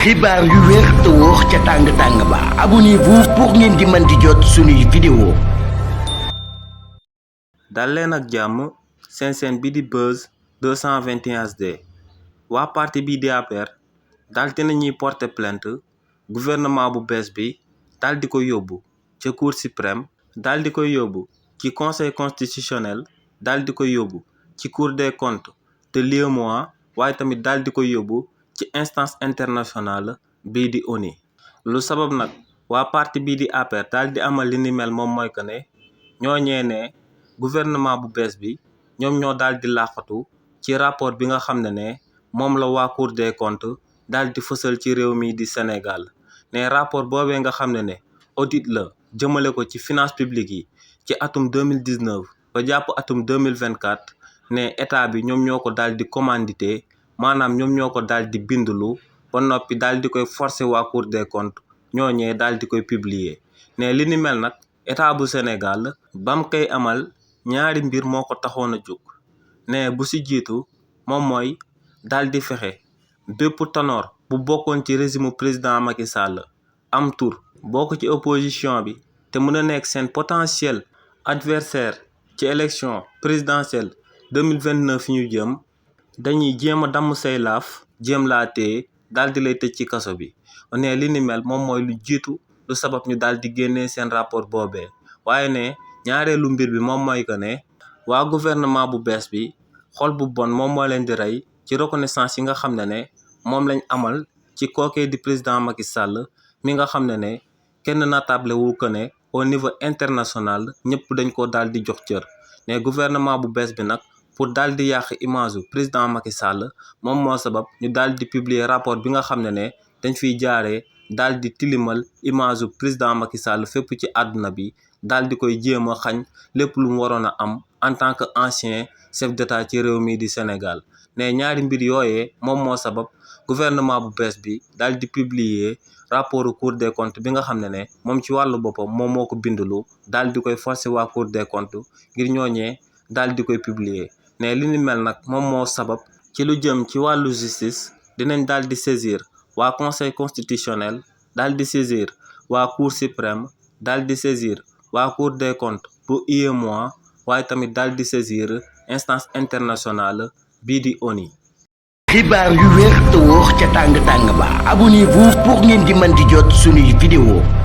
xibaar yu wér te wóor ca tàng ba abonnez-vous pour ngeen di mën di jot suñuy vidéo. dal leen ak jàmm seen bi di Buzz 221 HD waa parti bi di APR dal dinañuy porter plainte gouvernement bu bees bi dal di ko yóbbu ca cour suprême dal di koy yóbbu ci conseil constitutionnel dal di koy yóbbu ci cour des comptes de l'UEMOA waaye tamit dal di koy yóbbu ci instance internationale bii di ONU. lu sabab nag waa parti bii di APR daal di amal li ni mel moom mooy que ne ñooñee ne gouvernement bu bees bi ñoom ñoo daal di làqatu ci rapport bi nga xam ne moom la waa Cour des comptes daal di fësal ci réew mi di Sénégal ne rapport boobee nga xam ne audit la jëmale ko ci finance publique yi ci atum 2019 ba jàpp atum 2024 ne état bi ñoom ñoo ko daal di commandité maanaam ñoom ñoo ko daal di bindulu ba noppi daal di koy forcer waa Cour des comptes ñooñee daal di koy publier ne li ni mel nag état bu Sénégal bam koy amal ñaari mbir moo ko taxoon a jóg ne bu si jiitu moom mooy daal di fexe bépp tanoor bu bokkoon ci régime président Macky Sall am tur bokk ci opposition bi te mën a nekk seen potentiel adversaire ci élection présidentielle 2029 ñu jëm dañuy jéem a damm say laaf jéem laa téye daal di lay tëj ci kaso bi ne li ni mel moom mooy lu jiitu lu sabab ñu daal di génnee seen rapport boobee waaye ne ñaareelu mbir bi moom mooy que ne waa gouvernement bu bees bi xol bu bon moom moo leen di rey ci reconnaissance yi nga xam ne moom lañ amal ci kookee di président Macky Sall mi nga xam ne kenn natable wu ko ne au niveau international ñëpp dañ ko daal di jox cër ne gouvernement bu bees bi nag pour daal di yàq image u président Macky Sall moom moo sabab ñu daal di publier rapport bi nga xam ne dañ fiy jaaree daal di tilimal image u président Macky Sall fépp ci àdduna bi daal di koy jéem a xañ lépp lu mu waroon a am en tant que ancien chef d'état ci réew mi di Sénégal ne ñaari mbir yooyee moom moo sabab gouvernement bu bees bi daal di publier rapport Cour des comptes bi nga xam ne moom ci wàllu boppam moom moo ko bindulu daal di koy forcer waa Cour des comptes ngir ñooñee daal di koy publier ne li ni mel nag moom moo sabab ci lu jëm ci wàllu justice dinañ daal di saisir waa conseil constitutionnel daal di saisir waa cour suprême daal di saisir waa cour des comptes bu UEMOA waaye tamit daal di saisir instance internationale bii di ONU. xibaar yu wér te wóor ca tàng ba abonnez-vous pour ngeen di mën di jot suñuy vidéo.